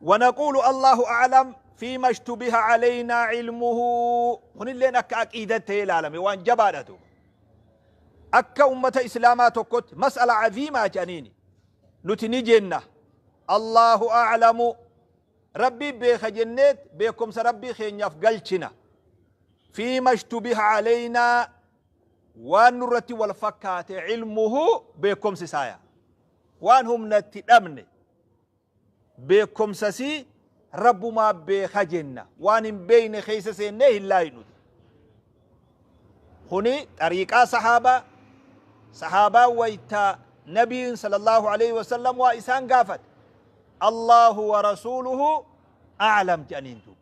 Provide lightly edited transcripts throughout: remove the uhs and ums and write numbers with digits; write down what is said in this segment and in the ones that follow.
Wanaquulu Allaahu a'lam fiima ishtubiha aleynaa ilmuhu. Kunilleen akka aqiidatti ta'ee ilaalame waan jabaadha duuba. Akka ummata islaamaa tokkotti mas'ala aziimaa jedhaniini. Nuti ni jenna Allaahu a'lamu Rabbii beeka jenneet beekumsa Rabbii keenyaaf galchina. Fiima ishtubiha aleynaa waan nurratti wal fakkaate ilmuhu beekumsi isaaya. Waan humna itti dhabne beekumsasii Rabbumaa beeka jenna. Waan hin beekne keessa seennee hin laaynu. Kuni xariiqaa sahaabaa, sahaabaan wayta nabiin sallallahu alaihi wasallam waa isaan gaafate. Allahu wa rasuuluhu a'lam jedhaniin duuba.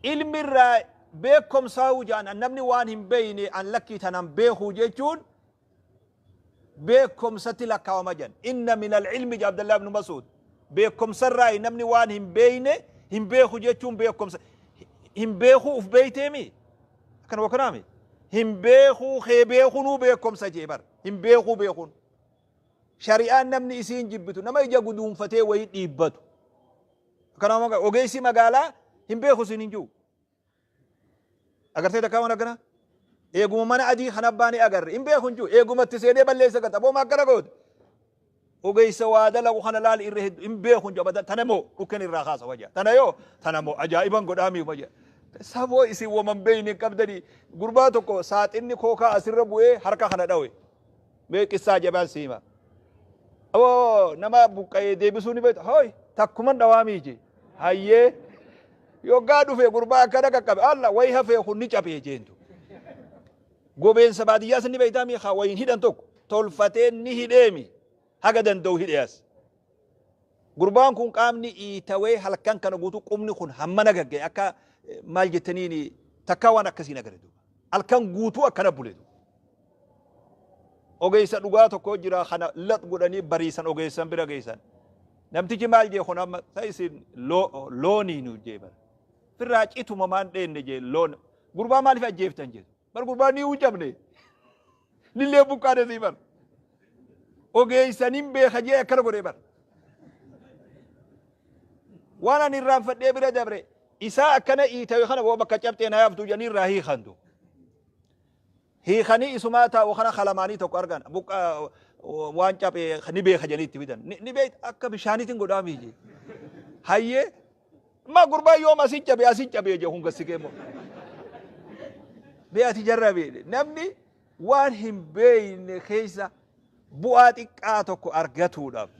Ilmi irraa beekumsaa'uu jedhan namni waan hin beekne an lakkii tanan beekuu jechuun beekomsatti lakkaawama jedhan. Inna min al-ilmi jedha Abdallah ibn Mas'ud. Beekomsarraa namni waan hin beekne hin beeku jechuun beekomsa hin beekuu uf beeyteemi. Akkana wakkanaami. Hin beekuu kee beekunuu beekomsa jee bar. Hin beekuu beekuun. Shari'aan namni isiin jibbitu nama ija guduunfatee wayii dhiibbatu. Akkana ogeessi magaalaa hin beeku siin hin jiru. Agartee takkaa waan akkana? Eeguma mana adii kana baanee agarre hin beeku hin jiru. Eeguma itti seenee balleessa gata. Aboo akkana goote. Ogeessa waa dalagu kana laali irra hedduu hin beeku hin jiru. Abadan tana moo dhukkeen irraa kaasa wajja. Tana yoo tana moo ajaa'iban godhaa mi'u wajja. Saboo isin waman beeyne hin qabdanii. Gurbaa tokko saaxinni kookaa asirra bu'ee harka kana dhawe. Mee qissaa jabaan si hima. Aboo nama buqqa'ee deebisuu ni beekta. Hooy takkuman dhawaa miije. Hayyee. Yoggaa dhufe gurbaa akkana qaqqabe. Alla wayi hafee kun ni caphee jeentu. Gobeensa baadiyyaas ni beektaa mi haa wayiin hidhan tokko tolfatee ni hidheemi. Haga danda'u hidhe as. Gurbaan kun qaamni iitawee halkan kana guutuu qubni kun hammana gagga'e akka maal jettaniini takkaa waan akkasiin agarre duuba. Halkan guutuu akkana bule duuba. Ogeessa dhugaa tokko jira kana lax godhanii bariisan ogeessan bira geessan. Namtichi maal jee kun amma sa isin loonii nu jee bara. Firraa cituma maan dheenne jee loon. Gurbaa maaliif ajjeeftan jee. Bar gurbaa ni hucamne. Nillee buqqaane sii bar. Ogeessan hin beeka jee akkana godhee bar. Waan ani irraanfadhee bira dabre isaa akkana iitawe kana boo bakka cabxee na yaaftu jedhanii irraa hiikantu. Hiikanii isumaa taa'u kana kalamaanii tokko argan buqqa waan caphee ni beeka jedhanii itti fidan. Ni beekta akka bishaaniitiin godhaa miiji. Hayyee ma gurbaan yoom asin cabe asin cabee jee kun gassikee immoo. Mee ati jarra beekne namni waan hin beekne keessa bu'aa xiqqaa tokko argatuudhaaf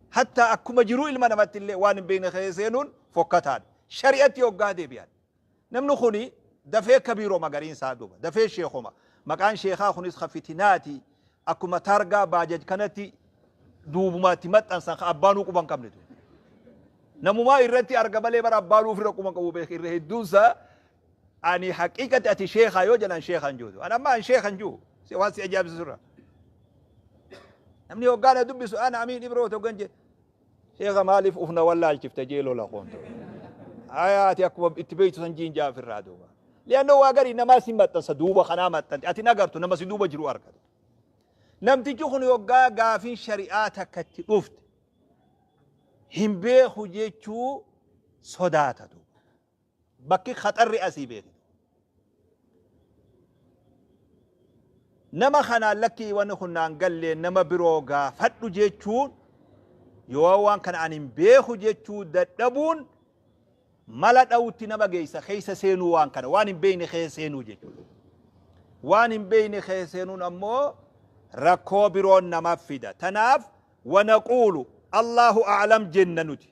hatta akkuma jiruu ilma namatti illee waan hin beekne keessa seenuun fokkataadha. Shari'atti hoggaa deebi'an. Namni kuni dafee kabiiroma gariin isaa duuba. Dafee sheekoma. Maqaan sheekaa kunis ka fitinaati. Akkuma taargaa baajaj kanatti duubuma itti maxxansan ka abbaanuu quba hin qabne duuba. Namumaa irratti arga malee bara abbaanuu ofirra quba hin qabu beek irra hedduunsaa ani haqiiqatti ati sheekaa yoo jedhan sheekaa hin jiru. Ani amma an sheeka hin jiru. Waan si ajaa'ibsiisu irraa. Namni hoggaa na dubbisu ana amiin ibroo hoggan jedhe. Sheekha maaliif uf na wallaalchifta jee lola qoonto. Haya ati akkuma itti beektu san jiin jaa ofirraa duuba. Li'annoo waa garii namaa si maxxansa duuba kanaa maxxante ati hin agartu nama si duuba jiru argatu. Namtichi kun yoggaa gaafiin shari'aa takka itti dhufte hin beeku jechuu sodaata duuba. Bakki khaxarri asii beeki. Nama kanaan lakkii wanni kun naan galle nama biroo gaafadhu jechuun yoo waan kana ani hin beeku jechuu dadhabuun mala dhawutti nama geessa keessa seenuu waan kana waan hin beekne keessa seenuu jechuudha. Waan hin beekne keessa seenuun ammoo rakkoo biroon nama fida. Tanaaf wanaquulu Allahu a'lam jenna nuti.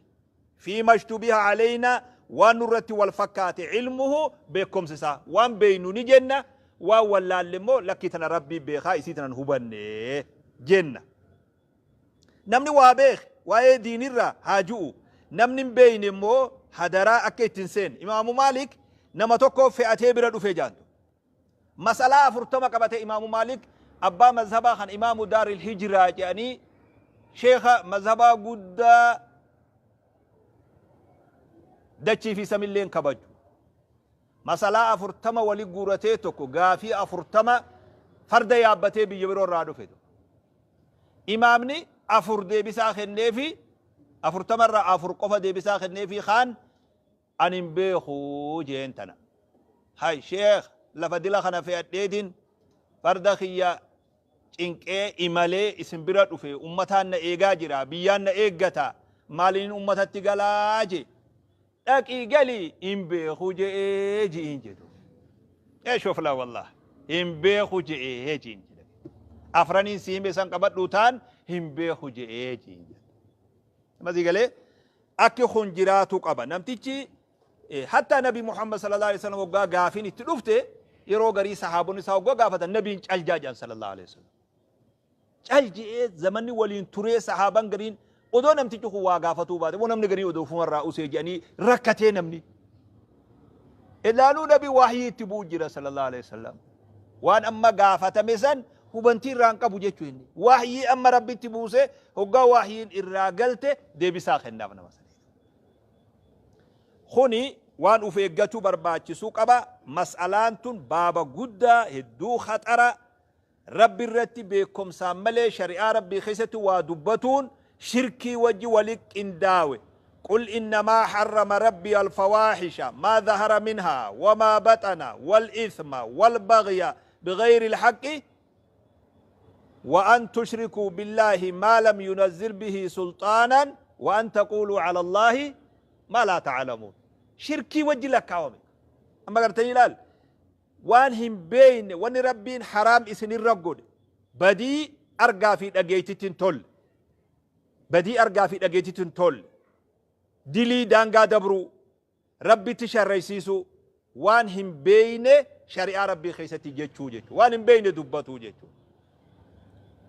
Fiima ishtubiha aleynaa waan nurratti wal fakkaate ilmuhu beekkomsi isaa waan beeynu ni jenna waan wallaalle immoo lakkii tana Rabbii beekaa isii tana hin hubanne jenna. Namni waa beeke waa'ee diinirraa haa ju'u namni hin beeyne immoo hadaraa akka itti hin seenne. Imaamu Maalik nama tokko fe'atee bira dhufe jaantu. Mas'alaa 40 qabate Imaamu Maalik abbaa mazhabaa kan Imaamu Daaril Hijraa jedhanii sheekha mazhabaa guddaa dachii fi samilleen kabaju. Mas'alaa 40 wali guuratee tokko gaafii 40 farda yaabbatee biyya biroo irraa dhufe. Imaamni afur deebisaa kenneefi 40 irraa 4 qofa deebisaa kenneefii kaan ani hin beeku jeen. Tana hay sheekh, lafa dila kana fe'adheetiin farda kiyya cinqee imalee isin bira dhufe, ummataan na eegaa jira, biyyaan na eeggata, maaliin ummatatti galaa je? Dhaqii galii, hin beeku je'ee ji'iin jedhu. Ee shoflaa, wallah hin beeku je'ee ji'iin jedhe. Afraniin si hime san qabadhuu taan hin beeku je'ee ji'iin jedhu. Masii galee akki kun jiraatu qaba namtichi. Hatta Nabi Muhammad sallallahu alaihi wasallam waggaa gaafiin itti dhufte, yeroo garii sahaabonni isaa waggaa gaafatan, nabiin caljaa jedhan, sallallahu alaihi wasallam. Cal je'ee zamanni waliin turee sahaaban gariin odoo namtichi kun waa gaafatuu baate moo namni gariin odoo ufumarraa usee jedhanii rakkatee. Namni ilaaluu nabi wahyii itti bu'u jira, sallallahu alaihi wasallam. Waan amma gaafatame san hubantii irraa hin qabu jechuu. Inni wahyii amma Rabbitti buuse, hoggaa wahyiin irraa galte deebisaa kennaaf nama sanii. Kuni waan uf eeggachuu barbaachisuu qaba. Mas'alaan tun baaba guddaa, hedduu khaxara. Rabbi irratti beekumsaan malee shari'aa Rabbii keessatti waa dubbatuun shirkii wajji wali qindaawe. قل إنما حرم ربي الفواحش ما ظهر منها وما بطن والإثم والبغي بغير الحق وأن تشركوا بالله ما لم ينزل به سلطانا وأن تقولوا على الله ما لا تعلمون. شركي وجه لك كاومي أما قرتني لال waan hin beeyne, wanni Rabbiin haraam isinirra godhe, badii argaa fi dhageetitti hin tolle, badii argaa fi dhageetitti hin tolle, dilii daangaa dabruu, Rabbitti sharraysiisuu, waan hin beeyne shari'aa Rabbii keessatti jechuu, waan hin beeyne dubbatuu jechuu.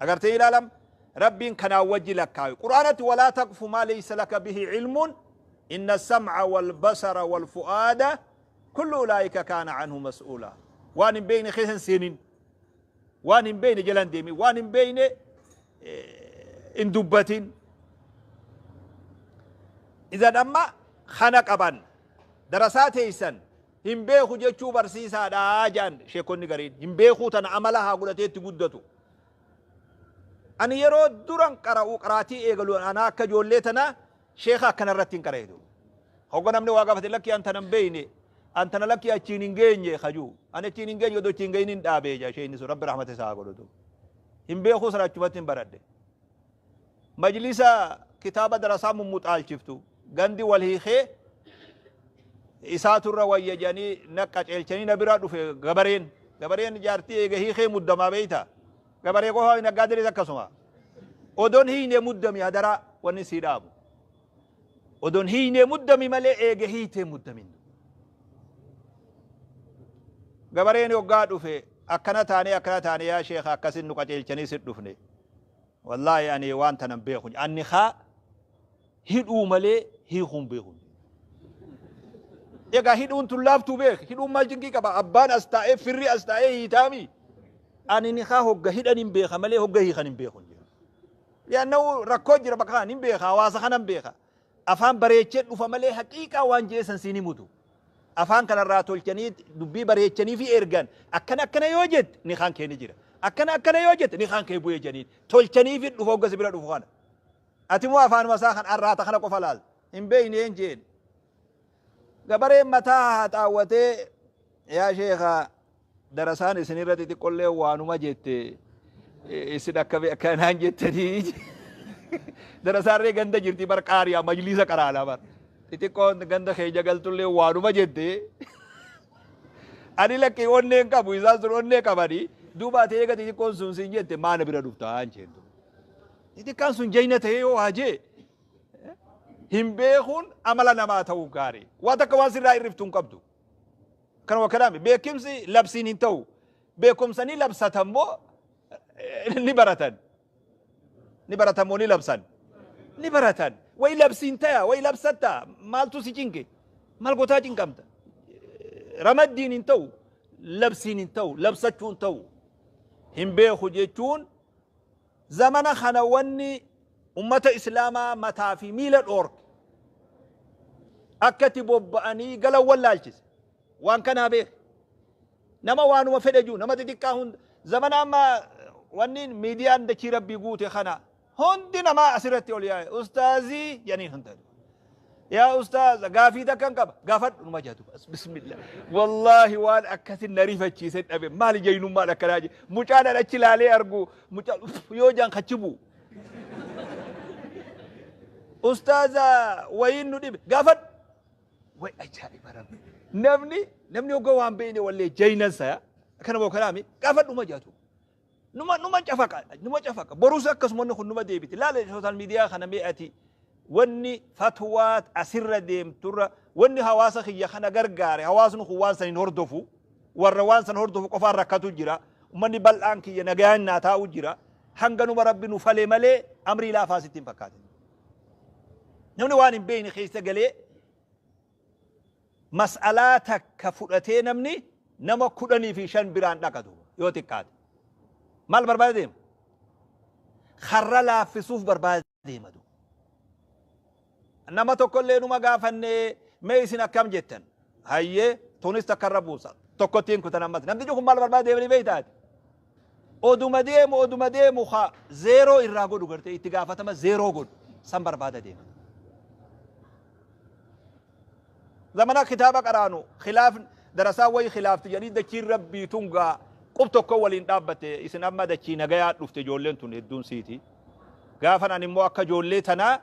Agartee ilaalam, Rabbiin kanaan wajji lakkaawe Qur'aanatti: ولا تقف ما ليس لك به علم إن السمع والبصر والفؤاد كل أولئك كان عنه مسؤولا. Waan hin beeyne keessa hin seenin, waan hin beeyne jalan deemin, waan hin beeyne hin dubbatin. Idan amma kana qaban darasaa teeysan, hin beeku jechuu barsiisaadha jedhan sheekonni gariin. Hin beekuu tana amala haa godhatee itti guddatu. Ani yeroo duran qara'u, qaraatii eegalu, ana akka ijoollee tana sheeka akkana irratti hin qareetu. Hogga namni waa gaafate, "Lakki, an tana hin beeyne, an tana lakki achiin hin geenye," kajuu ani achiin hin geenye, odoo achiin hin geenye hin dhaabee jaa. Sheekni sun Rabbi rahmata isaa haa godhatu. Hin beekuu sana achumatti hin baradhe. Majlisa kitaaba darasaa mummuxaalchiftu, gandi wal hiikee isaaturra wayya jedhanii na qaceelchanii na bira dhufe gabareen. Gabareen jaartii eega hiikee muddamaa beeyta. Gabaree qofa, naggaadirees akkasuma. Odoon hiine muddami, hadaraa wanni sii dhaabu, odoon hiine muddami malee eega hiitee muddamin. Gabareen hoggaa dhufe, "Akkana taanee, akkana taanee, yaa sheekha, akkasin nu qaceelchanii sit dhufne." "Wallaahi ani waan tanan beeku, anni haa hidhuu malee hiikuun beeku." Egaa hidhuun tun laaftuu beek, hidhuun maal cinqii qaba? Abbaan as taa'ee, firri as taa'ee hiitaami. Ani ni haa hogga hidhan hin beeka malee hogga hiikan hin beeku. Liannahu rakkoo jira bakka kana hin beeka, hawaasa kana hin beeka. Afaan bareechee dhufa malee haqiiqaa waan jeesan siin himutu. Afaan kanarraa tolchanii dubbii bareechanii fi ergan, akkana akkana yoo jette ni kaan kee ni jira. Akkana akkana yoo jette ni kaan kee bu'ee jedhaniin tolchanii fi dhufa hogga si bira dhufu kana. Ati immoo afaanuma isaa kan arraata kana qofa laal. Hin beekne hin jeen. Gabareen mataa haxaawwatee, "Yaa sheeka, darasaan isinirra xixiqqollee waanuma jette, isin akka akkanaan jettanii." Darasaarree ganda jirti bar, qaariyaa majliisa qaraanaa bar. Xixiqqoon ganda keenya galtullee waanuma jette. Ani lakkii onneen qabu, isaan sun onnee qabanii, duuba ati eega xixiqqoon sun siin jette maana bira dhuftaa hin jettu. Xixiqqaan sun jayna ta'ee yoo haa jee, hin beekuun amala namaa ta'uu gaarii. Waa takka waan sirraa irriftuu hin qabdu. Kanuma kanaami beekumsi labsiin hin ta'u. Beekumsanii labsatan moo ni baratan? Ni baratan moo ni labsan? Ni baratan. Wayi labsiin taya, wayi labsatta, maaltu si cinqe? Maal gotaa cinqamta? Ramaddiin hin ta'u, labsiin hin ta'u, labsachuu hin ta'u. Hin beeku jechuun zamana kana wanni ummata Islaamaa mataa fi miila dhoorke, akkatti bobba'anii galan wallaalchise. Waan kanaa beek. Nama waanuma fedhe jiru, nama xixiqqaa hunda, zamana amma wanni miidiyaan dachii Rabbii guute kana. Hundi namaa asirratti ol yaa'e. Ustaazii jedhaniin hunda. Yaa ustaaza, gaafii takkan qaba. Gaafadhu numa jedhu. Bismillah. Wallaahi waan akkasin na rifachiise dhabe. Maali jaynummaan akkanaa jedhe. Mucaan an achi laalee argu mucaan yoo jaan kachi bu'u. Ustaaza, wayiin nu dhibe. Gaafadhu. Way ajaa'iba rabbi. Namni hogga waan beekne wallee jaynan saya. Akkana moo kanaami gaafadhu ma jedhu. Numa cafaqa, numa cafaqa. Borus akkasuma wanni kun numa deebiti. Laala social media kana mee ati, wanni fatwaa asirra deemturra wanni hawaasa kiyya kana gargaare, hawaasni kun waan san hin hordofu, warra waan san hordofu qofaan rakkatu jira. Ummanni bal'aan kiyya nagayaan naa taa'u jira. Hanga numa rabbi nu fale malee amrii laafaa sitti hin fakkaatin. Namni waan hin beekne keessa galee mas'alaa takka fudhatee namni nama 15 biraan dhaqatu yoo xiqqaate. Maal barbaada deema? Karra laaffisuuf barbaada deema. Nama tokkollee numa gaafannee, mee isin akkam jettan? Hayyee, tunis takka irra buusa. Tokkottiin kutan ammas. Namtichi kun maal barbaada deemanii beektaati? Oduma deemu, oduma deemu, ha zeeroo irraa godhu, gartee itti gaafatama zeeroo godhu san barbaada deema. Zamana kitaaba qaraanu khilaaf darasaa wayi khilaafti jedhanii dachiin rabbii tun gaa qub tokko waliin dhaabbatte. Isin amma dachii nagayaa dhufte, ijoolleen tun hedduun siiti. Gaafan ani immoo akka ijoollee tanaa,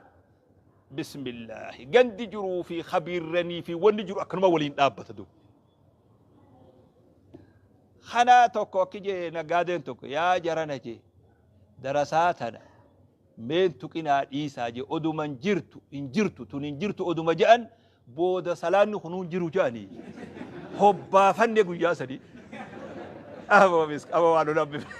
bismillaahi, gandi jiruu fi kabiirranii fi wanni jiru akkanuma waliin dhaabbata duuba. Kana tokko akki jee, naggaadeen tokko, yaa jarana jee, darasaa tana meen tuqinaa dhiisaa jee, oduman jirtu hin jirtu tun hin jirtu oduma je'an, booda salaanni kunuun jiru je'anii hobbaafanne guyyaa 3. Aboo misk, aboo waan nu hambifne,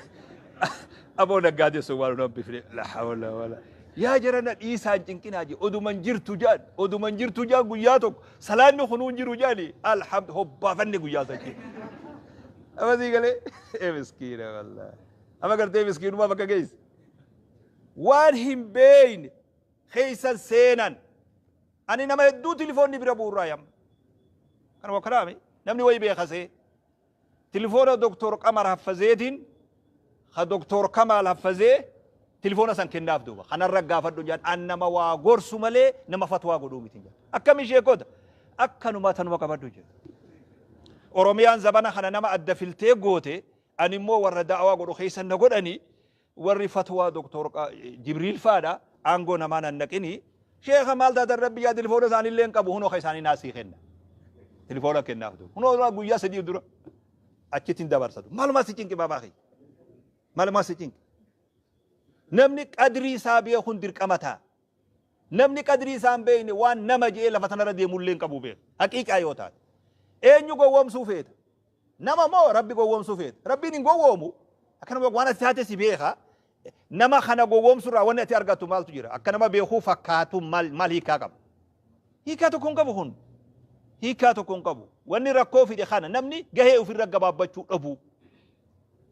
aboo naggaadee sun waan nu hambifne, la hawla wala. Yaa jarana, dhiisaa, hin cinqinaa jee, oduman jirtu je'an, oduman jirtu je'an, guyyaa tokko salaanni kunuun jiru je'anii alhamdu hobbaafanne guyyaa 3. Amma sii galee, ee miskiina, wallaahi amma gartee miskiinummaa bakka geesse. Waan hin beeyne keeysan seenan. Ani nama hedduu tilifoonni bira bu'urraa yamma kanuma kanaami namni wayi beekasee tilifoona Doktor Qamar Haffazeetiin ka Doktor Kamaal Haffazee tilifoona san kennaaf duuba kanarra gaafadhu jedhan. An nama waa gorsu malee nama fatwaa godhuu miti jedhan. Akkami sheekota akkanuma tanuma qabadhu jedhu. Oromiyaan zabana kana nama adda filtee goote. Ani immoo warra da'awaa godhu keessa na godhanii, warri fatwaa Doktor Jibriil faadha, aangoo namaa nan naqini. Sheeka, maal taatan? Rabbi yaa, tilifoona isaaniillee hin qabu, hunoo ka isaanii naa sii kenna. Tilifoona kennaaf duuba hunoo guyyaa 3 dura achitti hin dabarsatu. Maalumaa si cinqi, baabaa kiyya, maalumaa si cinqi? Namni qadrii isaa beekuun dirqama ta'a. Namni qadrii isaa hin beekne waan nama je'ee lafa tanarra deemullee hin qabu beeka. Haqiiqaa yoo taate, eenyu gowwoomsuu feeta? Nama moo rabbi gowwoomsuu feeta? Rabbiin hin gowwoomu. Akkanuma waan ati taate si beeka. Nama kana gowwoomsurraa wanni ati argattu maaltu jira? Akka nama beekuu fakkaatu maal maal hiikaa qaba? Hiikaa tokko hin qabu kun. Hiikaa tokko hin qabu. Wanni rakkoo fide kana, namni gahee ofirra gabaabbachuu dhabuu.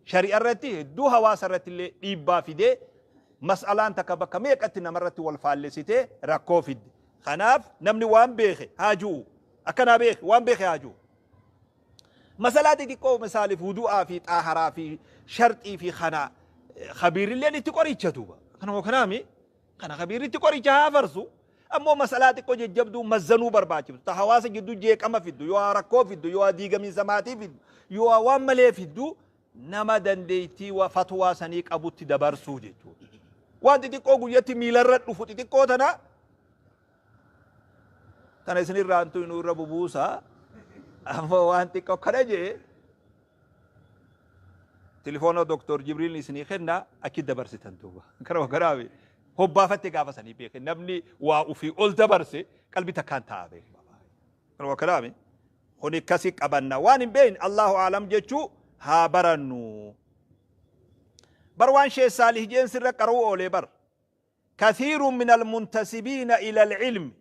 Shari'a irratti hedduu, hawaasa irratti illee dhiibbaa fidee, mas'alaan takka bakka meeqatti namarratti wal faallessitee rakkoo fidde. Kanaaf namni waan beeke haa ju'u. Akkanaa beeke, waan beeke haa ju'u. Masalaa xixiqqoo, misaaliif wudu'aa fi xaaharaa fi sharxii fi kana kabiirilleen itti qoricha duuba. Kanuma kanaami kana kabiirri itti qoricha haa farsu. Ammoo masalaa xiqqoo jajjabduu mazzanuu barbaachiftu, ta hawaasa gidduu jeeqama fiddu, yoo rakkoo fiddu, yoo diigamiinsa maatii fiddu, yoo waan malee fiddu, nama dandeettii wa fatwaa sanii qabutti dabarsuu jechuudha. Waan xixiqqoo guyyatti miilarra dhufu xixiqqoo tana tana isinirraa hantu inuu irra bubuusa. Ammoo waan xiqqoo kana jee, tilifoona Doktor Jibriil isinii kenna, achi dabarsitan duuba. Kana kanaafi hobbaafatte gaafa sanii beeke, namni waa ufii ol dabarse qalbi takkaan taa'a beeke. Kanuma kanaami kun akkasi qabanna. Waan hin beekne Allahu aalam jechuu haa barannu. Bar waan Sheekh Saalih jeen sirra qara'uu oolee bar. كثير من المنتسبين إلى العلم،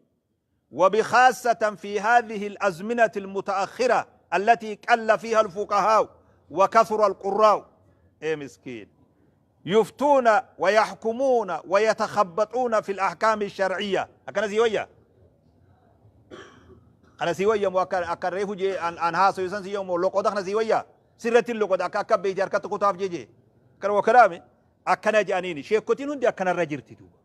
وبخاصة في هذه الأزمنة المتأخرة التي قل فيها الفقهاء وكثر القراء، إيه مسكين، يفتون ويحكمون ويتخبطون في الأحكام الشرعية. أكنا سيوية أنا سيوية مو أكن ريفو جي أن هاسو يسان سيوم لقود أخنا سيوية سرة اللقود أكا أكا بيتي أركت كتاب جي جي كانوا كلامي. Akkana je'aniini. Sheekkotiin hundi akkanarra jirti duuba.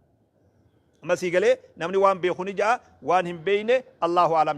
Amma sii galee? Namni waan beeku ni ja'a, waan hin beeyne Allahu a'lam.